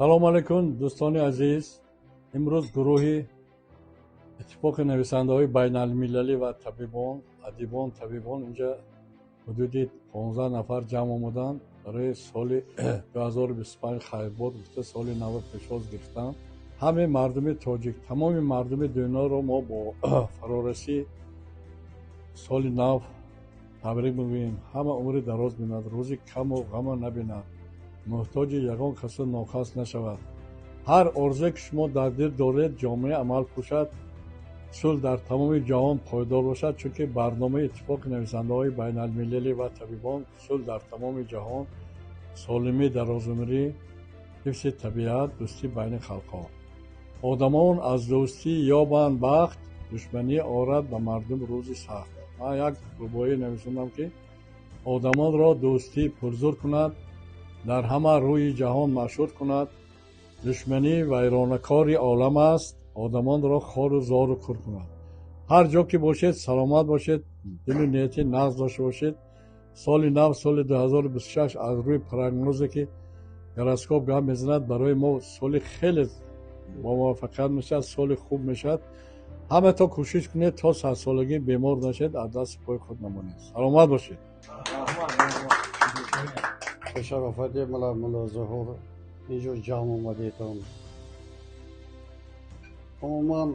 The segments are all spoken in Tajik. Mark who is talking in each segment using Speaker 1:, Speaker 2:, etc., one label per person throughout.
Speaker 1: Салому алайкум, дӯстони азиз. Имрӯз гурӯҳи Иттифоқи нависандаҳои байналмилалӣ ва табибон, адибон, табибон инҷа ҳудуди 15 нафар ҷамъ омаданд, барои соли 2025 хайрбод гуфта, соли нав пешвоз гирифтанд. Ҳамаи мардуми тоҷик, тамоми мардуми дунёро мо бо фарорасии соли нав табрик мегӯем. Ҳама умри дароз бинад, рӯзи каму ғама набинад, муҳтоҷи ягон касу нокас нашавад. Ҳар орзуе ки шумо дар дил доред, ҷомаи амал пӯшад, сулҳ дар тамоми ҷаҳон пойдор бошад, чунки барномаи Иттифоқи нависандаҳои байналмилалӣ ва табибон сулҳ дар тамоми ҷаҳон, солимӣ, дарозумрӣ, ҳифзи табиат, дӯстӣ байни халқҳо. Одамон аз дӯстӣ ёбанд бахт, душманӣ орад ба мардум рӯзи сахт. Ман як рубоӣ нависондам, ки одамонро дӯстӣ пурзур кунад, дар ҳама рӯи ҷаҳон машҳур кунад. Душманӣ вайронакори олам аст, одамонро хору зору кур кунад. Ҳар ҷо ки бошед, саломат бошед, дилу нияти нағз дошта бошед. Соли нав, соли 2026, аз рӯи прогнозе ки гороскоп гап мезанад, барои мо соли хеле бомуваффақият мешавад, соли хуб мешавад. Ҳамато кӯшиш кунед, то 100-солагӣ бемор нашед, аз дасти пои худ намонед. Саломат бошед.
Speaker 2: Ба шарофати мулло Зуҳур инҷо ҷамъ омадетон. Умуман,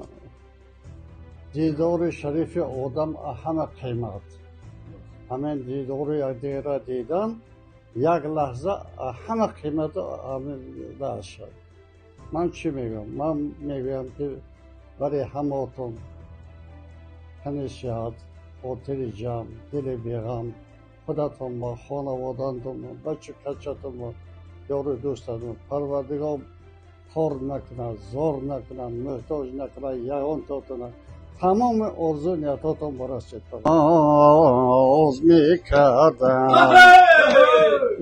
Speaker 2: дидори шарифи одам ҳама қимат. Ҳамин дидори якдигарра дидан як лаҳза ҳама қимату ҳамин шуд. Ман чӣ мегӯям? Ман мегӯям, ки барои ҳамаотон тани сиҳат, хотири ҷамъ, дили беғам, худатон ба хонаводатон, бачу качатон, ёру дӯстатон Парвардигор хор накунад, зор накунад, муҳтоҷ накунад ягонтотона. Тамоми орзу ниятотон барасед. Оз мекардам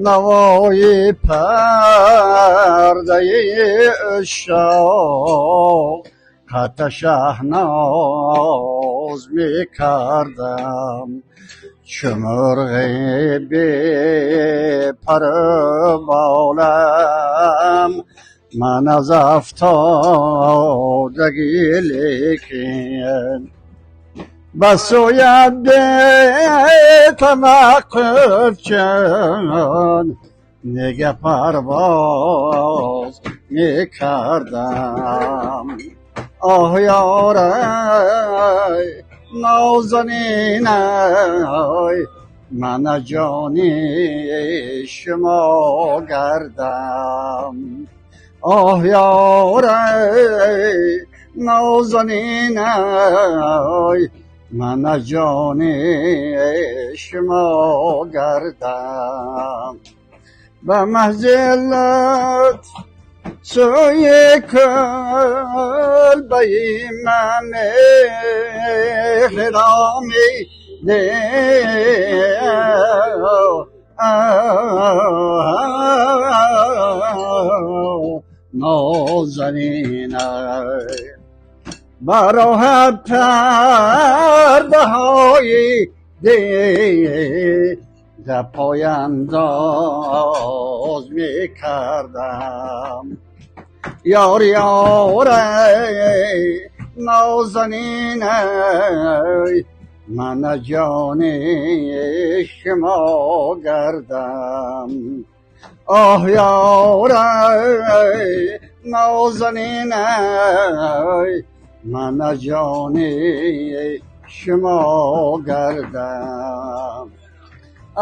Speaker 2: навои пардаи ушшоқ, қата шаҳноз мекардам, чу мурғи бепару болам ман аз афтодагӣ, лекин ба сӯят бетаваққуф чун нега парвоз мекардам. Оҳ, ёрай нозанинай, ман ҷони шумо гардам. Оҳ, ёрай нозанинай, ман ҷони шумо гардам. Ба маҳзилат сӯи кулбаи ман хироми нозанинай, ба роҳат пардаҳои дида пояндоз мекардам. Ёр, ёрай нозанинай, ман ҷони шумо гардам. Оҳ, ёрай нозанинай, ман ҷони шумо гардам.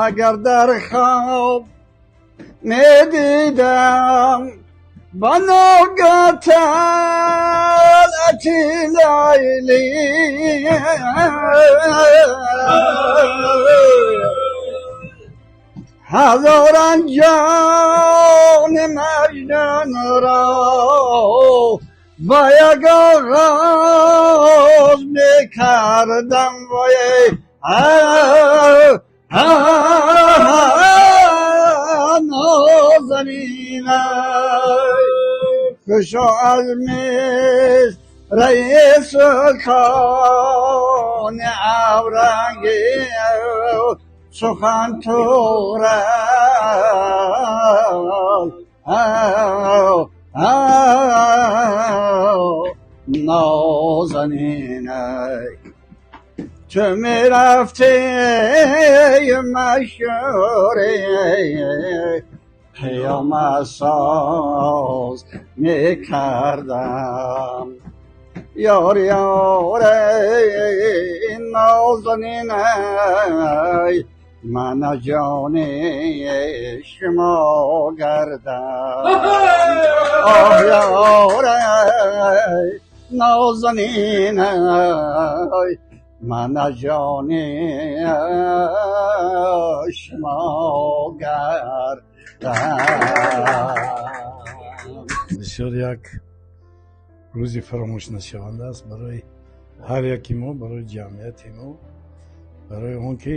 Speaker 2: Агар дар хоб медидам ба ногоҳ талъати Лайлӣ, ҳазоран ҷони Маҷнунро ба як оғоз мекардам. Вой, нозанинай, хушо аз мисраи султони авранги сухан турал. نازنین، تو میرفتی مشوری پیام ساز میکردم. یار یار نازنین، من جان شما گردم. آه یار نازنین، من جان شما گردم.
Speaker 3: Бисёр як рӯзи фаромӯшнашаванда аст барои ҳар яки мо, барои ҷамъияти мо, барои он ки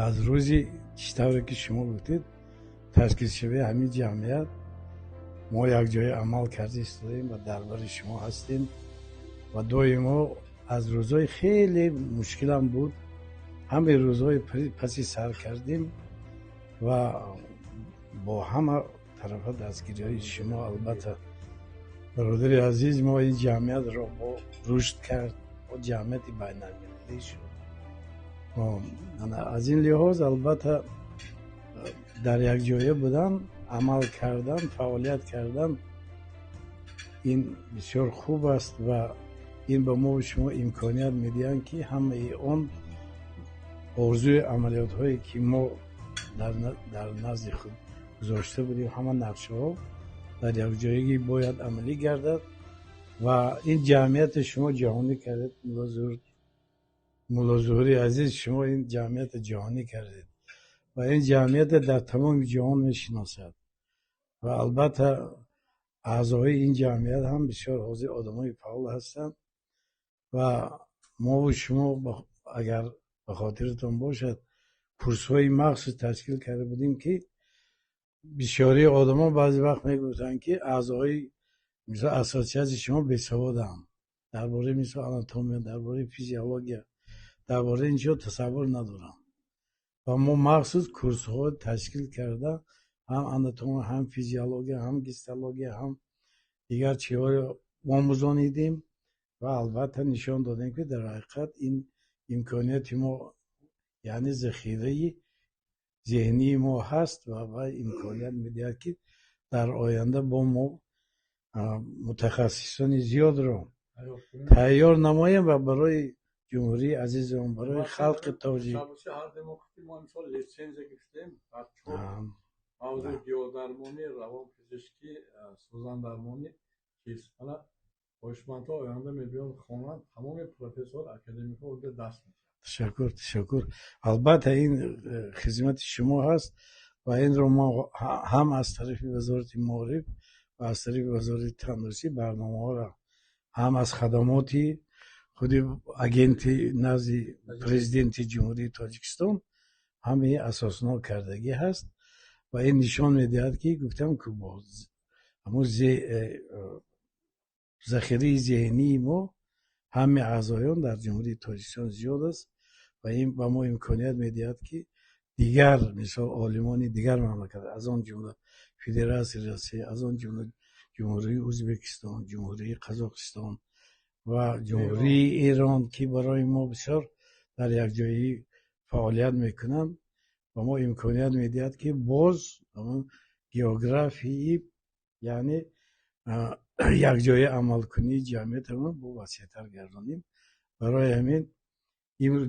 Speaker 3: аз рӯзи, чӣ тавре ки шумо гуфтед, ташкилшавии ҳамин ҷамъият мо якҷоя амал карда истодаем ва дар бари шумо ҳастем ва доимо аз рӯзҳои хеле мушкилам буд, ҳамаи рӯзҳои паси сар кардем ва бо ҳама тарафа дастгириҳои шумо, албатта, бародари азиз, мо ин ҷамъиятро бо рушд кард, бо ҷамъияти байналмилалӣ шуд. Аз ин лиҳоз, албатта, дар якҷоя будан, амал кардан, фаъолият кардан ин бисёр хуб аст ва ин ба мо шумо имконият медиҳанд, ки ҳамаи он орзуи амалиётҳое, ки мо дар назди худ гузошта будем, ҳама нақшаҳо дар якҷоягӣ бояд амалӣ гардад. Ва ин ҷамъияти шумо ҷаҳонӣ кардед, Мулло Зуҳури азиз, шумо ин ҷамъияти ҷаҳонӣ кардед ва ин ҷамъията дар тамоми ҷаҳон мешиносад. Ва албатта, аъзои ин ҷамъият ҳам бисёр ҳозир одамои фаъол ҳастанд. Ва мову шумо, агар ба хотиратон бошад, курсҳои махсус ташкил карда будем, ки бисёрии одамон баъзе вақт мегуфтанд, ки аъзои, мисол, ассотсиатсияи шумо бесаводанд, дар бораи, мисол, анатомия, дар бораи физиология, дар бораи ин чизҳо тасаввур надоранд. Ва мо махсус курсҳо ташкил карда, ҳам анатомия, ҳам физиология, ҳам гистология, ҳам дигар чизҳоро омӯзонидем ва албатта нишон додем, ки дар ҳақиқат ин имконияти мо, яъне захираи зеҳнии мо ҳаст ва вай имконият медиҳад, ки дар оянда бо мо мутахассисони зиёдро тайёр намоем ва барои ҷумҳурии азизамон, барои халқи тоҷик.
Speaker 1: Лицензия гирифтем дар чор мавзӯи: гиёҳдармонӣ, равонпизишкӣ, сӯзандармонӣ, чиз. Ана хоҳишмандҳо оянда мебиёнд, хонанд, тамоми профессор, академикҳо онҷо дарс медиҳанд.
Speaker 3: Ташаккур, ташаккур. Албатта, ин хизмати шумо ҳаст ва инро мо ҳам аз тарафи Вазорати маориф ва аз тарафи Вазорати тандурустӣ барномаҳоро, ҳам аз хадамоти худи агенти назди Президенти Ҷумҳурии Тоҷикистон ҳамаи асоснок кардагӣ ҳаст. Ва ин нишон медиҳад, ки гуфтам, ки бо ҳамун захираи зеҳнии мо ҳамаи аъзоён дар Ҷумҳурии Тоҷикистон зиёд аст ва ин ба мо имконият медиҳад, ки дигар, мисол, олимони дигар мамлакат, аз он ҷумла Федератсияи Россия, аз он ҷумла Ҷумҳурии Ӯзбекистон, Ҷумҳурии Қазоқистон ва Ҷумҳурии Эрон, ки барои мо бисёр дар якҷоягӣ фаъолият мекунанд, ба мо имконият медиҳад, ки боз ҳамон географии, яъне якҷоя амалкунии ҷамъиятамон бо васеътар гардонем. Барои ҳамин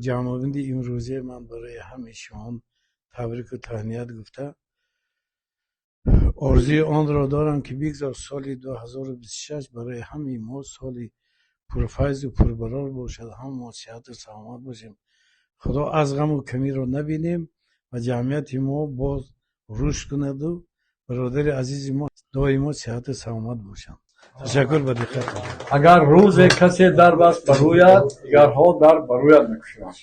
Speaker 3: ҷамъобанди имрӯзия ман барои ҳамаи шумо табрику таҳният гуфта, орзуи онро дорам, ки бигзор соли 2026 барои ҳамаи мо соли пурфайзу пурбарор бошад, ҳама мо сиҳату саломат бошем, Худо аз ғаму камиро набинем ва ҷамъияти мо боз рушд кунаду бародари азизи мо доимо сиҳату саломат бошанд. Ташаккур ба диққатон.
Speaker 1: Агар рӯзе касе дар баст ба рӯят, дигарҳо дар ба рӯят мекушоянд.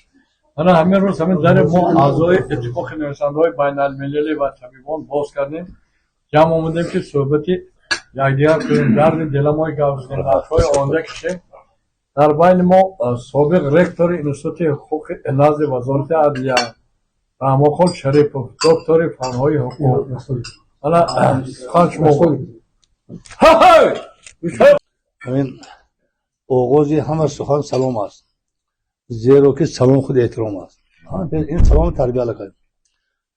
Speaker 1: Ана ҳамин рӯз ҳамин дари мо, аъзои Иттифоқи нависандаҳои байналмилалӣ ва табибон, боз кардем, ҷамъ омадем, ки суҳбати якдигар кунем, дарди диламои гап занем, нақшҳои оянда кашем. Дар байни мо собиқ ректори Институти ҳуқуқи назди Вазорати адлия Раҳмонхон Шарипов, доктори фанҳои ҳуқуқ. Ана сухан шумо.
Speaker 4: Ҳамин оғози ҳама сухан салом аст, зеро ки салом худ эҳтиром аст. Ин салом тарбия кард.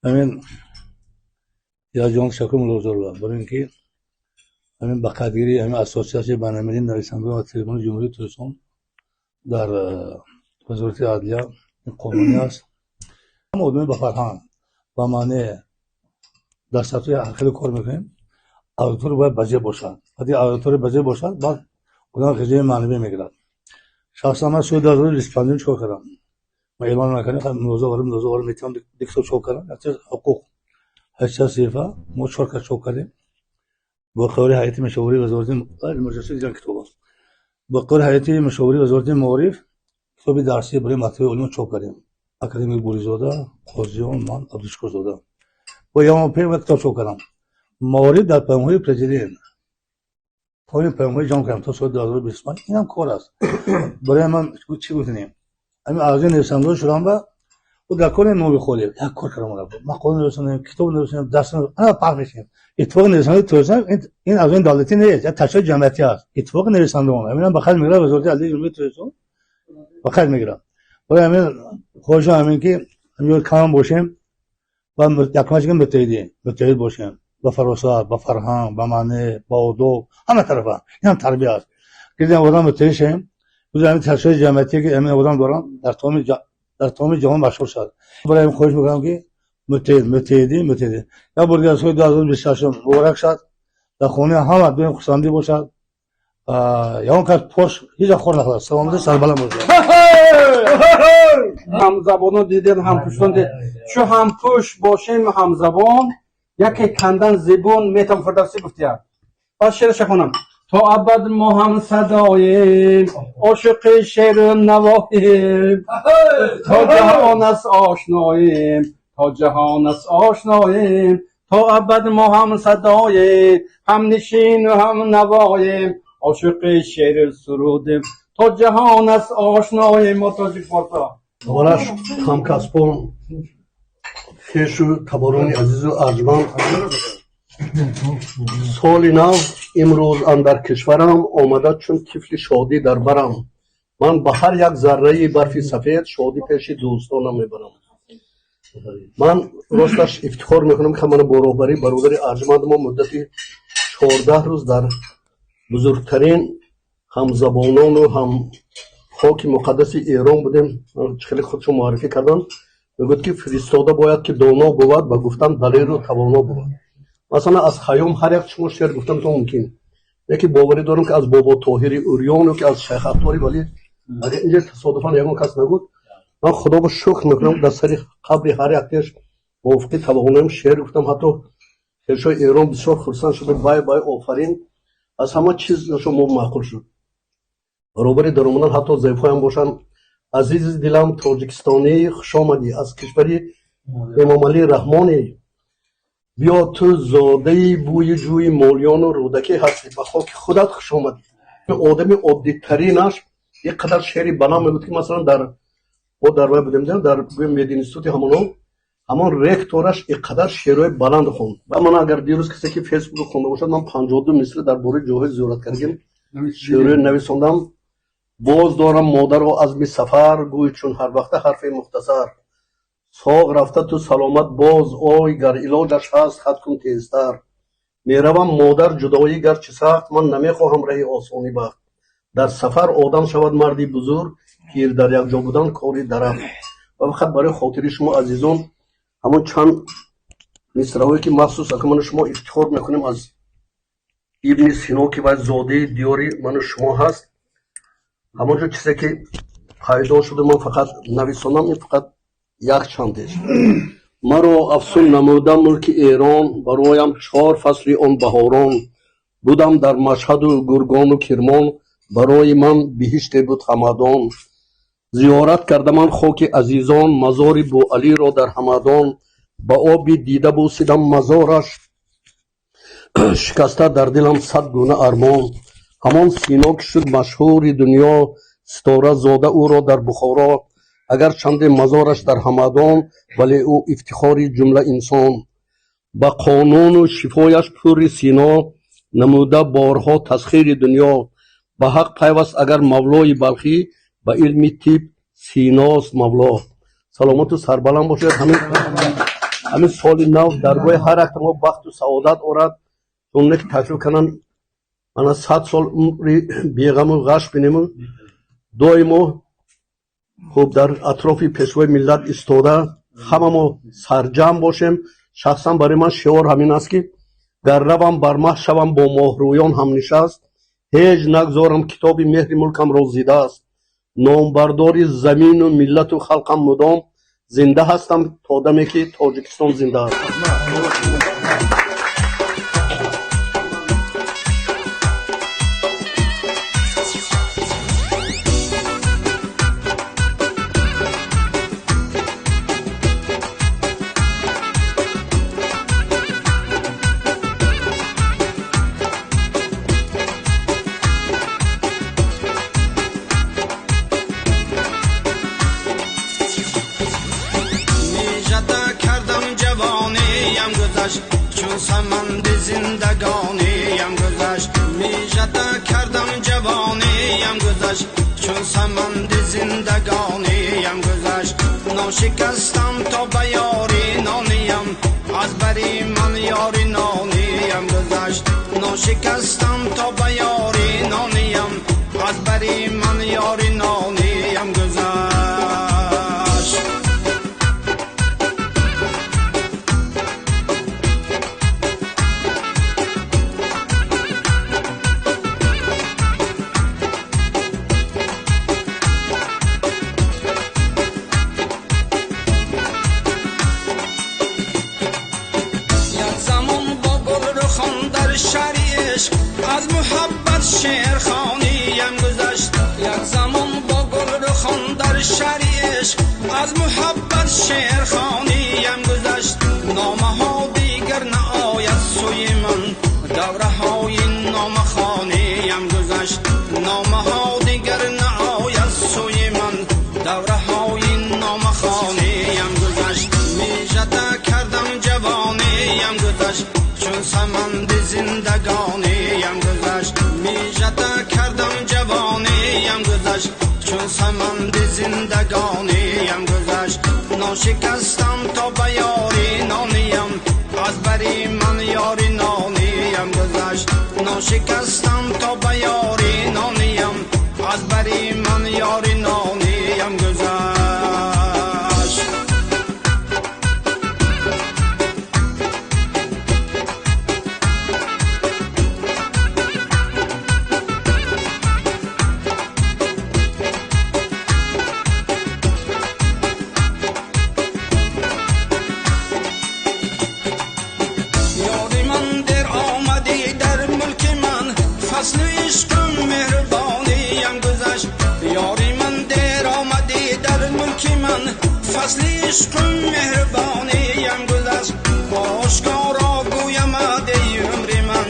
Speaker 4: Ҳамин яҷон ташаккур Муллозорова, барои ин ки ҳамин ба қайдгирии ҳамин Ассотсиатсияи байналмилалии нависандагон ва табибони Ҷумҳурии Тоҷикистон дар Вазорати адлия ин қонунӣ аст. Ҳама одами ба фарҳанг, ба маъне дар сатҳи хеле кор мекунем. Аудитория бояд баҷе бошад. Вақте аудитория баҷе бошад, баъд одам ғизои маънавӣ мегирад. Шахсан ман соли 2025 чикор кардам? Ман эълон накардам, мулоза метавонам ду китоб чоп кардам. Якчиз ҳуқуқ, 800 саҳифа, мо чор кас чоп кардем. Бо қарори ҳайати мушовири вазорати муҷассид китоб аст. Бо қарори ҳайати мушовири Вазорати маориф китоби дарсӣ барои мактаби олима чоп кардем. Академик Буризода, Қозиён, ман, Абдушукурзода. Бо ямон пеш китоб чоп кардам. Маориф дар паёмҳои президент. Поёни паёмҳои ҷамъ кардам то соли 2025. Инам кор аст. Барои ман чӣ гуфтем? Ҳамин аъзои нависандагон шудам ба ӯ дар кори номи холӣ як кор кардам, мақола нависонем, китоб нависонем, дарс ана пахш мешем. Иттифоқи нависандагони Тоҷикистон ин аъзои давлатӣ нест, як ташкилоти ҷамъиятӣ аст. Иттифоқи нависандагон ҳаминам ба қайд мегирад, Вазорати адлияи Ҷумҳурии Тоҷикистон ба қайд мегирад. Барои ҳамин хоҳишам ҳамин ки ҳамин кам бошем ва якумаш ки муттаҳид бошем, ба фаросат, ба фарҳанг, ба маъне, ба одоб, ҳама тарафа. Инам тарбия аст. Гирдем одам муттаҳид шавем, ҳамин ташкилоти ҷамъиятие ки ҳамин одам дорам дар тамоми ҷаҳон машҳур шавад. Барои ҳамин хоҳиш мекунам ки муттаҳид, муттаҳидӣ, муттаҳидӣ. Як бор дигар соли 2026 муборак шавад. Дар хонаи ҳама дуюм хурсандӣ бошад. Ягон кас пош ҳеҷ вақт хор нахӯрад. Саломатӣ, сарбаланд бошад.
Speaker 5: Ҳамзабонон дидем, ҳампуштон дид, чу ҳампӯш бошем, ҳамзабон, яке кандан зибун метавон. Фирдавсӣ гуфтия. Баъд шеърша хонам: то абад мо ҳамсадоем, ошиқи шеъру навоем, то ҷаҳон аст ошноем, то ҷаҳон аст ошноем, то абад мо ҳамсадоем, ҳамнишину ҳамнавоем, ошиқи шеъру сурудем, то ҷаҳон аст ошноем, мо тоҷик форсо.
Speaker 6: Аввалаш, ҳамкасбон, хешу таборони азизу арҷманд, соли нав имрӯз андар кишварам омада, чун тифли шодӣ дар барам. Ман ба ҳар як зарраи барфи сафед шодӣ пеши дӯстонам мебарам. Ман росташ ифтихор мекунам, ки мана бо роҳбарӣ бародари арҷманд мо муддати 14 рӯз дар бузургтарин ҳамзабонону ҳам хоки муқаддаси Эрон будем. Хеле худшон муаррифӣ карданд. Мегӯяд, ки фиристода бояд ки доно бувад, ба гуфтан далеру тавоно бувад. Масалан, аз Хайём ҳар як шумо шеър гуфтан то мумкин, яке боварӣ дорам, ки аз Бобо Тоҳири Урёну ки аз Шайх Аттори Валӣ, агар инҷа тасодуфан ягон кас нагуд, ман Худоба шукр мекунам, дар сари қабри ҳар яктеш мувофиқи тавоноим шеър гуфтам. Ҳатто хешои Эрон бисёр хурсанд шуда: «Бай бай, офарин!» Аз ҳама чиз мо маъқул шуд. Баробари даромадан, ҳатто заифҳоям бошанд. Азизи дилам, тоҷикистонӣ, хушомадӣ аз кишвари Эмомалӣ Раҳмонӣ. Биё, ту зодаи бӯи ҷӯи Молиёну Рӯдакӣ ҳастӣ, ба хоки худат хушомадӣ. Одами оддитаринаш як қадар шеъри баланд мегӯд, ки масалан дар мо дар вай будем, дар мединститути ҳамоно ҳамон ректораш ин қадар шеърҳои баланд хонд. Ва ман агар дирӯз касе ки Фейсбук хонда бошад, ман 52 мисра дар бораи ҷойҳои зиёраткардагим шеърҳои нависондам. Боз дорам модарро азми сафар, гӯй чун ҳар вақта ҳарфи мухтасар. Соғ рафта ту саломат боз ой, гар илоҷаш ҳаст, хат кун тезтар. Меравам, модар, ҷудоӣ гарчи сахт, ман намехоҳам раҳи осони бахт. Дар сафар одам шавад марди бузург, пир дар якҷо будан кори дарафт. Ва фақат барои хотири шумо азизон ҳамон чанд мисраҳое, ки махсус ака ману шумо ифтихор мекунем аз Ибни Сино, ки вай зодаи диёри ману шумо ҳаст, ҳамон ҷо чизе ки пайдо шуда, ман фақат нависонам, ин фақат як чандеш. Маро афсун намуда мулки Эрон, бароям чор фасли он баҳорон. Будам дар Машҳаду Гургону Кирмон, барои ман биҳиште буд Ҳамадон. Зиёрат карда ман хоки азизон, мазори Буалиро дар Ҳамадон. Ба оби дида бусидам мазораш, шикаста дар дилам сад гуна армон. Ҳамон Сино, ки шуд машҳури дунё, ситора зода ӯро дар Бухоро. Агар чанде мазораш дар Ҳамадон, вале ӯ ифтихори ҷумла инсон. Ба қонуну шифояш пури Сино. Намуда борҳо тасхири дунё. Ба ҳақ пайваст агар Мавлои Балхӣ, ба илми тиб Синост Мавло. Саломату сарбаланд бошед. Ҳамин соли нав даргоҳи ҳар як мо бахту саодат орад. Чуне ки таклиф карданд, мана 100 сол умри беғаму ғаш бинему доимо хуб дар атрофи Пешвои миллат истода, ҳама мо сарҷамъ бошем. Шахсан барои ман шиор ҳамин аст, ки гар равам бар маҳ, шавам бо моҳрӯён ҳамнишаст, ҳеҷ нагзорам китоби меҳри мулкамро зидааст. Номбардори замину миллату халқам мудом, зинда ҳастам то даме ки Тоҷикистон зинда аст.
Speaker 7: Межада кардам, ҷавониям гузашт, чун саманди зиндагониям гузашт. Межада кардам, ҷавониям гузашт, чун саманди зиндагониям гузашт. Ношикастам то ба ёри нониям, аз бари ман ёри нониям гузашт. Ношикастам то ба ёри нониям, аз бари ман ёри нониям гузашт. Як замон бо гулрухон дар шаҳри ишқ аз муҳаббат шеърхониям гузашт. Як замон бо гулрухон дар шаҳри ишқ аз муҳаббат шеърхониям гузашт. Номаҳо дигар наояд сӯи ман, давраҳои номахониям гузашт. Номаҳо дигар наояд сӯи ман, давраҳои номахониям гузашт. Межада кардам, ҷавониям гузашт, чун саманди зиндагониям гузашт. Межада кардам, ҷавониям гузашт, чун саманди зиндагониям гузашт. Ношикастам то ба ёри нониям, аз бари ман ёри нониям гузашт. Ношикастам то ба ёри нониям, аз бари ман ёри нониям гузашт. Ёри ман, дер омадӣ дар мулки ман, фасли ишқу меҳрубониям гузашт. Ёри ман, дер омадӣ дар мулки ман, фасли ишқу меҳрубониям гузашт. Ошкоро гӯямад, эй умри ман,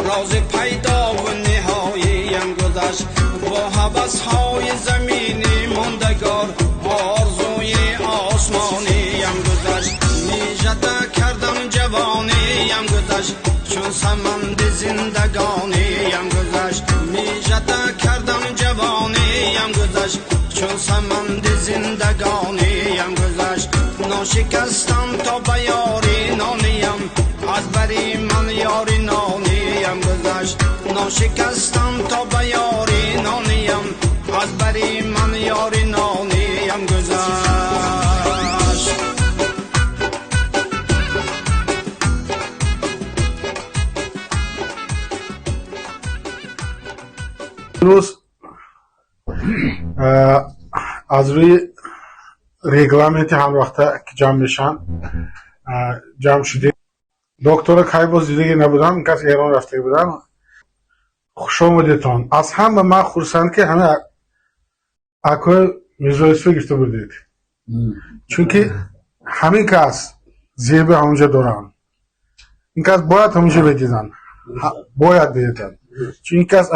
Speaker 7: рози пайдову ниҳоиям гузашт. Бо ҳавасҳои заминӣ мондагор, орзуи осмониям гузашт. Межада кардам, ҷавониям гузашт, чун саманди зиндагониям гузашт. Межада кардам, ҷавониям гузашт, чун саманди зиндагониям гузашт. Ношикастам то ба ёри нониям, аз бари ман ёри нониям гузашт. Ношикастам то ба ёри нониям, аз бари ман ёри нониям гузашт.
Speaker 8: Имрӯз аз рӯи регламенти ҳамвақта ки ҷамъ мешаванд, ҷамъ шудем. Доктора кай боз дидагӣ набудам, кас Эрон рафтагӣ будам. Хушомадедтон. Аз ҳама ман хурсанд, ки ҳама акои Мирзоюсуф гирифта бурдед, чунки ҳамин кас зеби ҳамонҷа доранд. Ин кас бояд ҳамонҷа бидидан, бояд бидидан, чун ин кас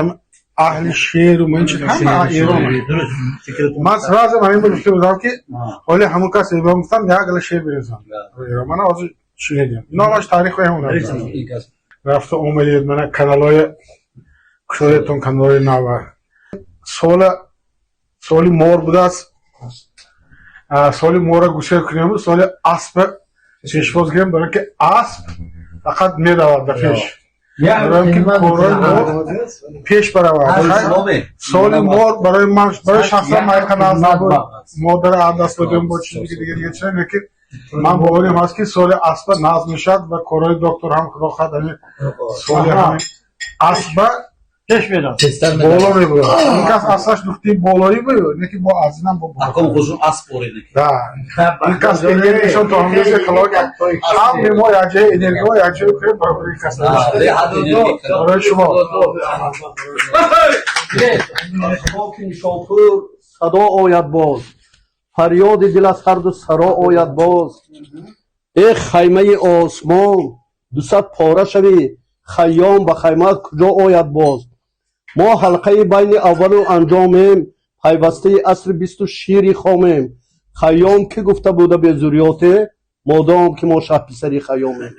Speaker 8: аҳли шеъру ман чи ҳама Эрон. Ман сразу ҳамин бо гуфта будам, ки ҳоли ҳамон кас Эрон, гуфтам, як гала шеър бинависам. Мана ҳозир шунидем, номаш таърихи ҳамон. Рафта омадед, мана каналҳои кушодетон, каналҳои нава. Сола соли мор будааст, соли мора гусел кунем, соли аспа пешвоз гирем, барои ки асп фақат меравад ба пеш, барои ки корҳои мо пеш баравад. Соли мор барои ман, барои шахсан ман канал набуд, модари аз даст додем, бо чизи дига дига чиз, лекин ман боварим ҳаст, ки соли аспа назм мешавад ва корҳои доктор ҳам, худо хоҳад, ҳамин соли ҳамин аспа
Speaker 2: пеш мерад.
Speaker 8: Боло мебурад. Ин кас аслаш нуқтаи болоӣ буд, лекин бо аз инам бо
Speaker 4: Акон хушун асп оред.
Speaker 8: Да, ин кас энергияшон то ҳамрӯзе калон, ҳамми мо якҷоя энергиҳо якҷоя кунем барои ин кас, барои шумо.
Speaker 6: Хоки Нишопур садо ояд боз, фарёди дил аз ҳарду саро ояд боз. Э хаймаи осмон, дусад пора шавӣ, Хайём ба хаймаат куҷо ояд боз? Мо ҳалқаи байни аввалу анҷомем, пайвастаи асри бисту шири хомем. Хайём кӣ гуфта буда безурёте, модом ки мо шаҳписари Хайёмем.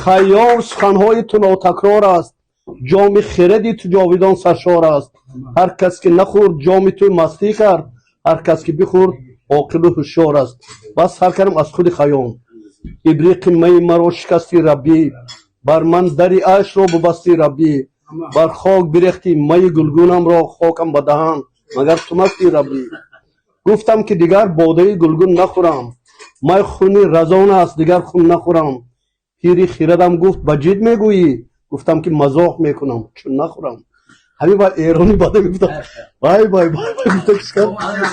Speaker 6: Хайём, суханҳои ту нотакрор аст, ҷоми хиради ту ҷовидон саршор аст. Ҳар кас ки нахӯрд ҷоми ту, мастӣ кард, ҳар кас ки бихӯрд, оқилу ҳушёр аст. Бас сар кардам аз худи Хайём. Ибриқи майи маро шикасти, раббӣ, бар ман дари айшро бубасти, раббӣ, бар хок бирехти майи гулгунамро, хокам ба даҳан, магар ту масти, раббӣ? Гуфтам ки дигар бодаи гулгун нахӯрам, май хуни разон аст, дигар хун нахӯрам. Пири хирадам гуфт: «Ба ҷид мегӯӣ?» Гуфтам ки мазоқ мекунам, чун нахӯрам. Ҳамин ба эронӣ бада гуфтам: вай вай вай, гуфта кишкар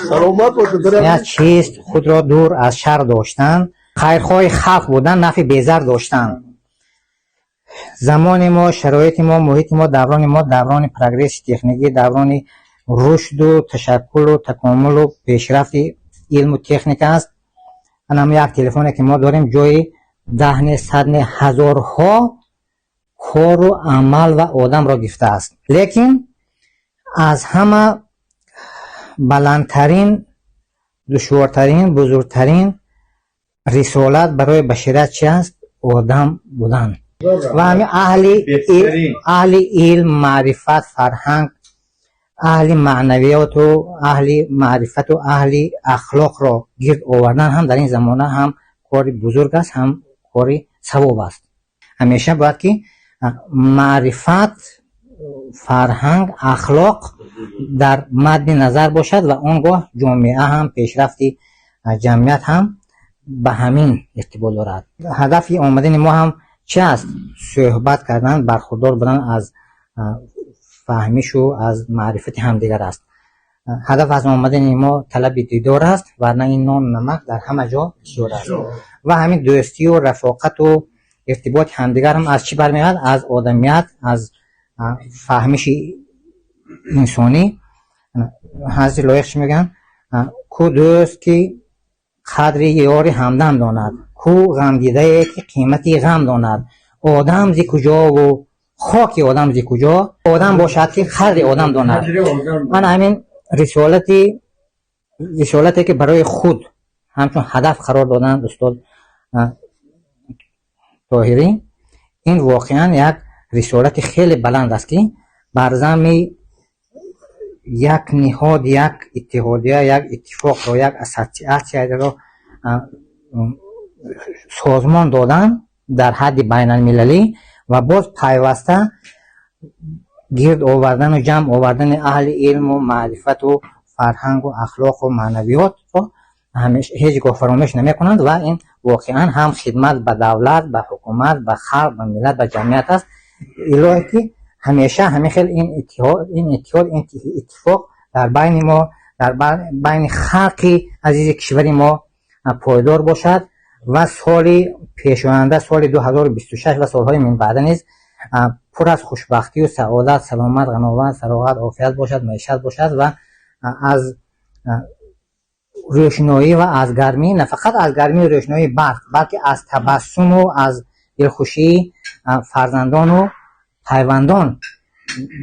Speaker 6: саломат бошад.
Speaker 9: Як чист худро дур аз шар доштан, хайрхоҳи халқ будан, нафъи безар доштан. Замони мо, шароити мо, муҳити мо, даврони мо даврони прогресси техникӣ, даврони рушду ташаккулу такомулу пешрафти илму техника аст. Анам як телефоне ки мо дорем, ҷои даҳне, садне, ҳазорҳо кору амал ва одамро гирифтааст. Лекин аз ҳама баландтарин, душвортарин, бузургтарин рисолат барои башарият чи аст? Одам будан. Ва ҳамин аҳли илм, маърифат, фарҳанг, аҳли маънавиёту аҳли маърифату аҳли ахлоқро гирд овардан ҳам дар ин замона ҳам кори бузург аст, ҳам кори савоб аст. Ҳамеша бояд ки маърифат, фарҳанг, ахлоқ дар мадди назар бошад ва он гоҳ ҷомеа ҳам, пешрафти ҷамъият ҳам ба ҳамин иртибот дорад. Ҳадафи омадани мо ҳам чи аст? Суҳбат кардан, бархурдор будан аз фаҳмишу аз маърифати ҳамдигар аст. Ҳадаф аз омадани мо талаби дидор аст, варна ин нону намак дар ҳама ҷо бисёр аст. Ва ҳамин дӯстию рафоқату иртиботи ҳамдигар ҳам аз чӣ бармеояд? Аз одамият, аз фаҳмиши инсонӣ. Ҳазрати Лоиқ чӣ мегӯянд? Ку дӯст, ки қадри ёри ҳамдам донад, ку ғамдидае, ки қимати ғам донад? Одам зи куҷову хоки одам зи куҷо, одам бошад, ки қадри одам донад. Ман ҳамин рисолате, ки барои худ ҳамчун ҳадаф қарор доданд устод Тоҳирӣ, ин воқеан як рисолати хеле баланд аст, ки бар зами як ниҳод, як иттиҳодия, як иттифоқро, як ассотсиатсияро созмон додан дар ҳадди байналмилалӣ ва боз пайваста гирд овардану ҷамъ овардани аҳли илму маърифату фарҳангу ахлоқу маънавиётро ҳеҷ гоҳ фаромӯш намекунанд. Ва ин воқеан ҳам хидмат ба давлат, ба ҳукумат, ба халқ, ба миллат, ба ҷамъият аст. Илоҳе ки ҳамеша ҳамин хел ин иттиҳод, ин иттифоқ дар байни мо, дар байни халқи азизи кишвари мо пойдор бошад ва соли пешоянда, соли 2026 ва солҳои минбаъда низ пур аз хушбахтию саодат, саломат, ғановат, фароғат, офият бошад, маишат бошад ва аз рӯшноӣ ва аз гармӣ, на фақат аз гармию рӯшноии барқ, балки аз табассуму аз дилхушии фарзандону пайвандон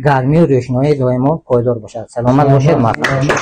Speaker 9: гармию рӯшноӣ доимо пойдор бошад. Саломат бошед, муваффақ бошед.